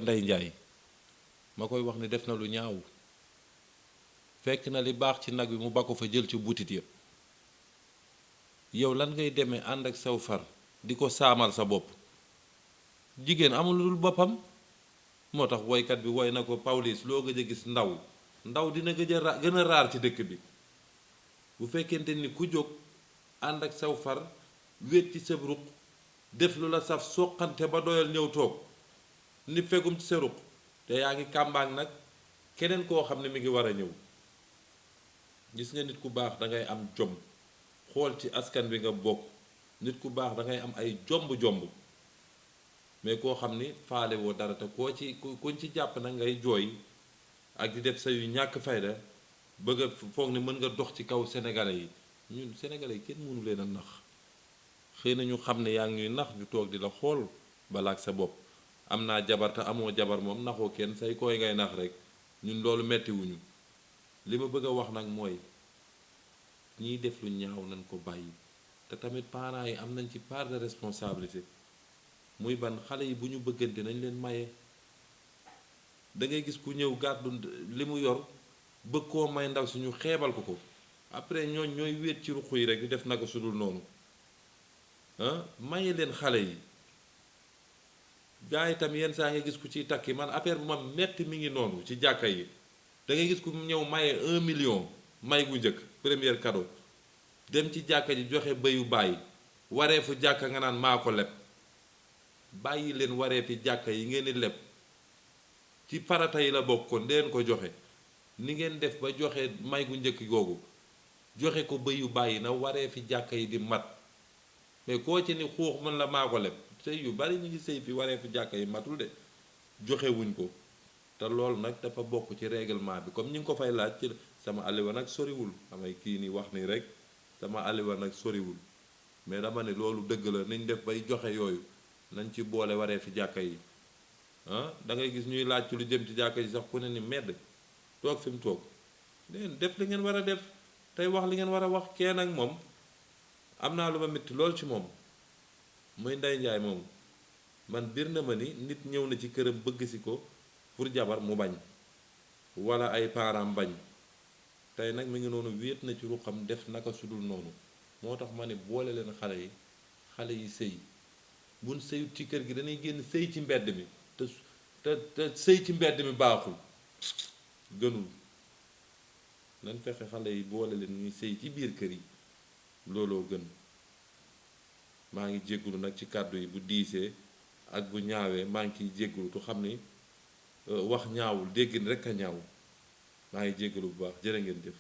Ndey Njaay ma koy wax ni def na lu ñaaw fekk na li baax ci nag bi mu bakko fa jël ci butit ya yow lan ngay demee ànd ak saw far di ko saamal sa bopp jigéen amul lu dul boppam moo tax woykat bi woy na ko Pawlish loo gëj a gis ndaw dina gën a raar ci dëkk bi bu fekkente ni ku jóg ànd ak saw far wéet ci sa ruq def lu la saf soqante ba doyal ñëw toog ni fegum ci sa ruq te yaa ngi kàmbaang nag keneen koo xam ne mi ngi war a ñëw gis nga nit ku baax da ngay am jom xool ci askan bi nga bokk nit ku baax da ngay am ay jomb mais koo xam ni faale woo dara te kuñ ci jàpp nag ngay jooy ak di def sa yu ñàkk fayda bëgg a foog ne mën nga dox ci kaw sénégalais yi ñun sénégalais yi kenn mënu leen a nax xëy na ñu xam ne yaa ngi ñuy nax ñu toog di la xool balaak sa bopp am naa jabar te amoo jabar moom naxoo kenn say koy ngay nax rek ñun loolu mettiwuñu li ma bëgg a wax nag mooy ñiy def lu ñaaw nañ ko bàyyi te tamit parents yi am nañ ci part de responsabilité muy ban xale yi bu ñu bëggante nañ leen maye da ngay gis ku ñëw gàddu li mu yor bëgg koo may ndaw si ñu xeebal ko après ñooy wéet ci ruq yi rek di def naka sudul noonu maye leen xale yi gars yi tam yenn saa nga gis ku ciy takki man affaire bu ma metti mi ngi noonu ci jàkka yi da ngay gis ku ñëw maye 1 million may gu njëkk premier cadeau dem ci jàkka ji joxe bëyu bàyyi wareefu jàkka nga naan maa ko leb bàyyi leen wareefi jàkka yi ngeen di leb ci farata yi la bokkoon leen ko joxe ni ngeen def ba joxe may gu njëkk googu joxe ko bëyu bàyyi na wareefi jàkka yi di mat mais koo ci ni xuux mën la maa ko leb sëy yu bari ñu ngi sëy fi wareefi jàkka yi matul de joxe wuñ ko te loolu nag dafa bokk ci règlement bi comme ñi ngi ko fay laaj ci sama aliwa nag soriwul amay kii ni wax ni rek sama aliwa nag soriwul mais dama ne loolu dëgg la nañ def bay joxe yooyu nañ ci boole waree fi jàkka yi da ngay gis ñuy laaj ci lu jëm ci jàkka yi sax ku ne ni medd toog fi mu toog leen def li ngeen war a def tey wax li ngeen war a wax kenn ak moom am naa lu ma métti lool ci moom muy Ndey Njaay moom man bir na ma ni nit ñëw na ci këram bëgg si ko pour jabar mu bañ wala ay parents bañ tey nag mi ngi noonu wéet na ci ruqam def naka sudul noonu moo tax ma ne boole leen xale yi sëy buñ sëyut ci kër gi dañuy génn sëy ci mbedd mi te sëy ci mbedd mi baaxul gënul nañ fexe xale yi boole leen ñuy sëy ci biir kër yi looloo gën maa ngi jéggulu nag ci kàddu yi bu diisee ak bu ñaawee maa ngi ciy jéggulu tu xam ni wax ñaawul dégg ni rekk a ñaaw maa ngi jéggulu bu baax jërë ngeen jëf